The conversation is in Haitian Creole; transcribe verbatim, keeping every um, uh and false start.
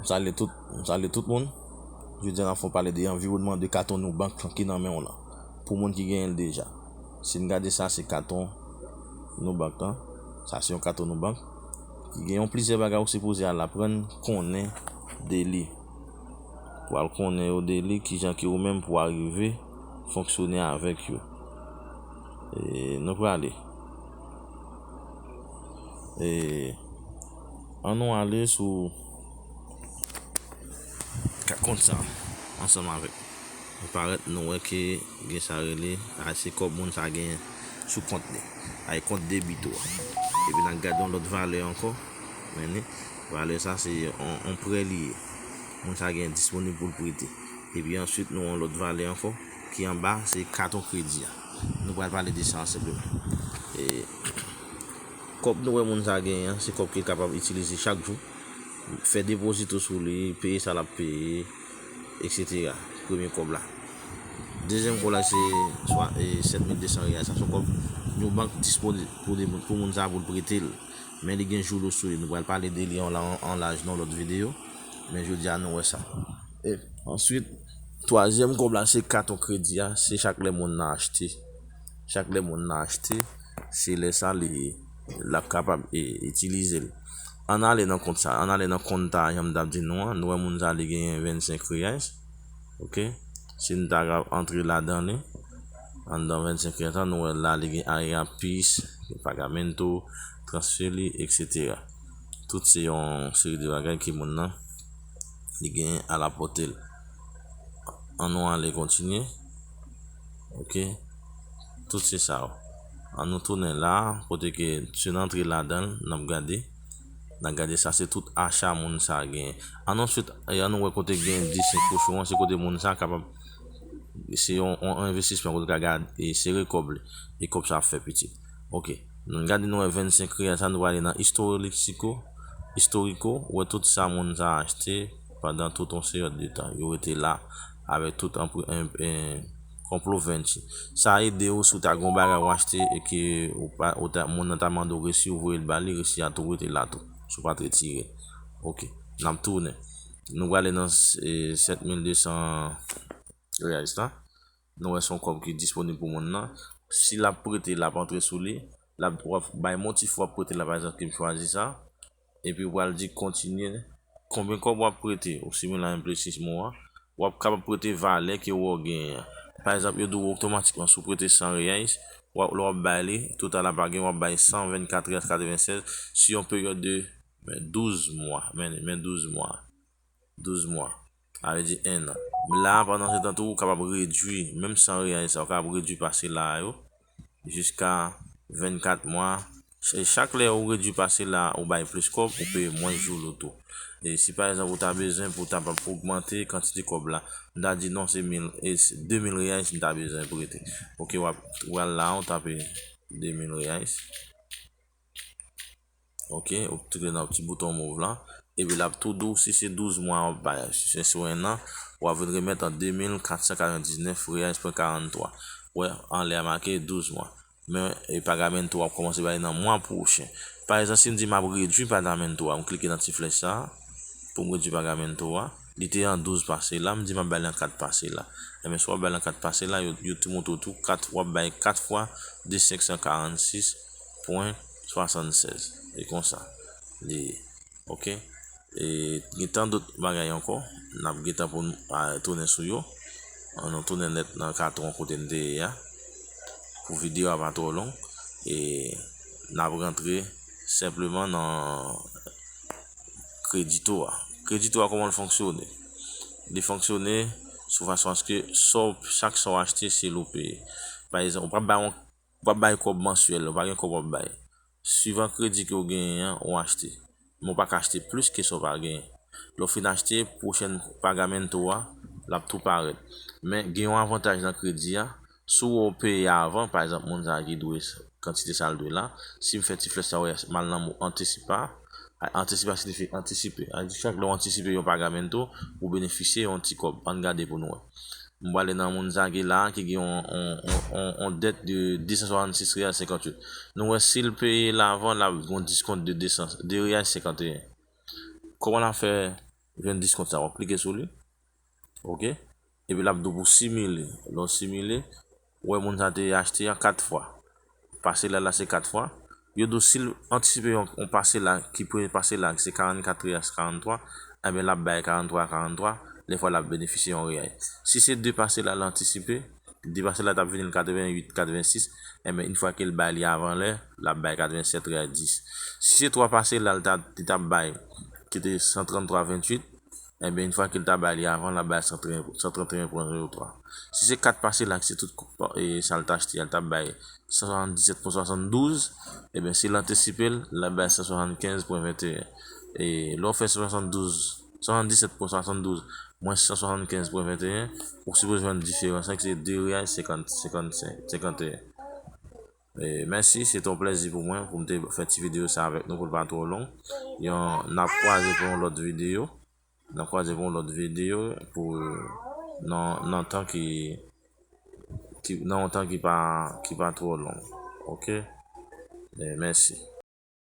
Salye tout, salye tout moun. Jodi a n ap fè yon pale de anviwònman de katon Nubank lan ki nan men w lan. Pou moun ki genyen l deja. Si n gade sa, se katon Nubank lan. Sa se yon katon Nubank. Ki gen yon plizyè bagay ou sipoze al aprann konnen de li. Pou al konnen yo de li, kijan ke ou menm pou arive fonksyone avèk yo. E, nou prale. E, ann nou ale sou ka kont sa ansanm avèk. Parèt nou wè ke gen sa rele, a se kòb moun sa genyen sou kont li. A e kont debito a. Epi n a gade yon lòt valè ankò. Men ni, valè sa se yon, yon prè li ye. Moun sa genyen disponib pou l prete. Epi answit nou yon lòt valè ankò ki anba se katon kredi a. Nou pral pale de sa senpleman. E, kòb nou wè moun sa genyen an, se kòb ke l kapab itilize chak jou. Fè depozito sou li, peye sa l ap peye, etsetera. Premye kòb la. Dezyèm kòb la se swa, e, sèt mil de san reyal. Sa se yon kòb yon bank disponib pou de moun, pou moun sa pou l prete l. Men li gen jou lo sou li. Nou pral pale de li an, an, an laj nan lòt videyo. Men jodi a nou wè sa. E answit, twazyèm kòb la se katon kredi a. Se chak lè moun nan achte. Chak lè moun nan achte, se lè sa li, l ap kapab, e, itilize l. Ann ale nan kont sa, ann ale nan kont ta, jan m t ap di nou an, nou wè moun sa li genyen vennsenk reais. Oke? Si n ta ka antre ladan li, anndan vennsenk reais la, nou wè la li gen Areapis, gen Pagamento, Transfeli, etsetera. Tout se yon seri de bagay ke moun nan li gen alapòte l. Ann nou ale kontinye. Oke. Tout se sa yo. Ann nou tounen la, kote ke si n antre ladan l, n ap gade. N ap gade sa, se tout acha moun sa genyen. Ann answit, e, ann nou wè kote gen desen kochon an, se kote moun sa kapab, se yon, yon envestisman kote l ka gade, e, sere kòb li. E kòb sa ap fè pitit. Oke. Nou gade nou wè vennsenk real sa, nou prale nan istoriko, istoriko, wè tout sa moun sa achte pandan tout yon seri de tan. Yo rete la avèk tout anpre-, en, en, konplo vennti. Sa ede w si w ta gen yon bagay w achte e ke ou pa, ou ta, moun nan ta mande w resi, ou voye l ba li, resi a tou rete la tou. Si w pa t retire. Oke. N ap tounen. Nou prale nan, e, sèt mil de san reais la. Nou wè se yon kòb ki disponib pou moun nan. Si l ap prete, l ap antre sou li. L ap, w ap bay motif w ap prete la, pa egzanp, ke m chwazi sa. Epi w pral di kontinye. Konbyen kòb w ap prete? Ou simen la enplesismo a. W ap kapab prete valè ke w genyen an. Pa egzanp, yo di w otomatikman, si w prete san reais, w ap, lè w ap bay li, total la pa gen, w ap bay san vennkat reais katrevensèz si yon peryòd de, men, douz mwa. Men, men douz mwa. Douz mwa. Sa vle di en an. La, pandan se tan tou, ou kapab redui, menm san reais sa, ou kapab redui pase la yo, jiska vennkat mwa. Ch-, chak lè ou redui pase la, ou bay plis kòb, ou peye mwens jou lo tou. E si pa egzanp, ou ta bezwen pou w ta pa ogmante kantite kòb la, m ta di non, se mil, e se de mil reais m ta bezwen prete. Oke, w ap, w al la, ou tape de mil reais. Oke, ou klike nan ti bouton move la. Epi l ap tou di w si se douz mwa w ap bay. Si se sou en an, w ap vin remèt an de mil kat san katrevendiznèf reais pwen karanntwa. Wè, anlè a make douz mwa. Men, e, pagamento w ap kòmanse bay nan mwa pwochen. Pa egzanp, si m di m ap redui pagamento a, m klike nan ti flèch sa a pou m redui pagamento a. Li te an douz pase la, m di m ap bay li an kat pase la. Ebyen, si w ap bay li an kat pase la, yo, yo tou montre w tou kat, w ap bay kat fwa de senk san karannsis pwen swasannsèz. E konsa li ye. Oke? E gen tan dòt bagay ankò. N ap gentan pou n, a, tounen sou yo. Ann nou tounen nèt nan katon an kote n te ye a. Pou videyo a pa twò long. E n ap rantre senpleman nan Kredito a. Kredito a, kòman l fonksyone? Li fonksyone sou fason aske sa w, chak sa w achte, se li w peye. Pa egzanp, ou p ap bay yon, ou p ap bay kòb mansyèl, ou pa gen kòb w ap bay. Swivan kredi ke w genyen an, ou achte. Men w pa ka achte plis ke sa w pa genyen. Lè w fin achte, pwochèn pagamento a, l ap tou parèt. Men gen yon avantaj nan kredi a, si w peye avan, pa egzanp, moun sa a ki dwe s-, kantite sa l dwe la, si m fè ti flèch sa, w wè, m al nan mo antisipa. A, antisipa siyifi antisipe. Sa vle di chak lè w antisipe yon pagamento, ou benefisye yon ti kòb. Ann gade pou nou wè. M prale nan moun sa ki la, ki gen yon, yon, yon, yon, yon dèt de de san swasann sis real senkantuit. Nou wè, si l peye l avan, l ap gen yon diskont de de san, de real senkanteyen. Kòman l ap fè jwenn diskont sa, w ap klike sou li. Ok? Epi l ap di w pou simile. Lè w simile, ou wè moun sa te achte a kat fwa. Pase la, la se kat fwa. Yo di w si l antisipe yon, yon pase la, ki premye pase la, se karannkat reyal karantwa, enben l ap bay karantwa karantwa, lè fwa l ap benefisye yon reyal. Si se de pase la l antisipe, de pase la t ap vini l katrevenwit, katrevensis, enben yon fwa ke l bay li avan lè, l ap bay katrevennsèt reyal dis. Si se twa pase la l t ap, li t ap bay, ki te san tranntwa venntuit, enben yon fwa ke l ta bay li avan, l ap bay san trannteyen pwen zewo twa. Si se kat pase la, ki se tout e, sa l t achte a, l t ap bay san swasanndisèt pwen swasanndouz, enben si l antisipe l, l ap bay san swasannkenz pwen venteyen. E lè w fè san swasanndouz, san swasanndisèt pwen swasanndouz mwens san swasannkenz pwen venteyen, ou sipoze jwenn diferans lan, ki se de reyal senkant, senkannsenk, senkanteyen. E, mèsi, se te yon plèzi pou mwen pou m te fè ti videyo sa avèk nou pou l pa twò long. Yon, n ap kwaze pou yon lòt videyo. N ap kwaze pou yon lòt videyo pou nan, nan tan ki, ki nan yon tan ki pa, ki pa twò long. Ok? E, mèsi.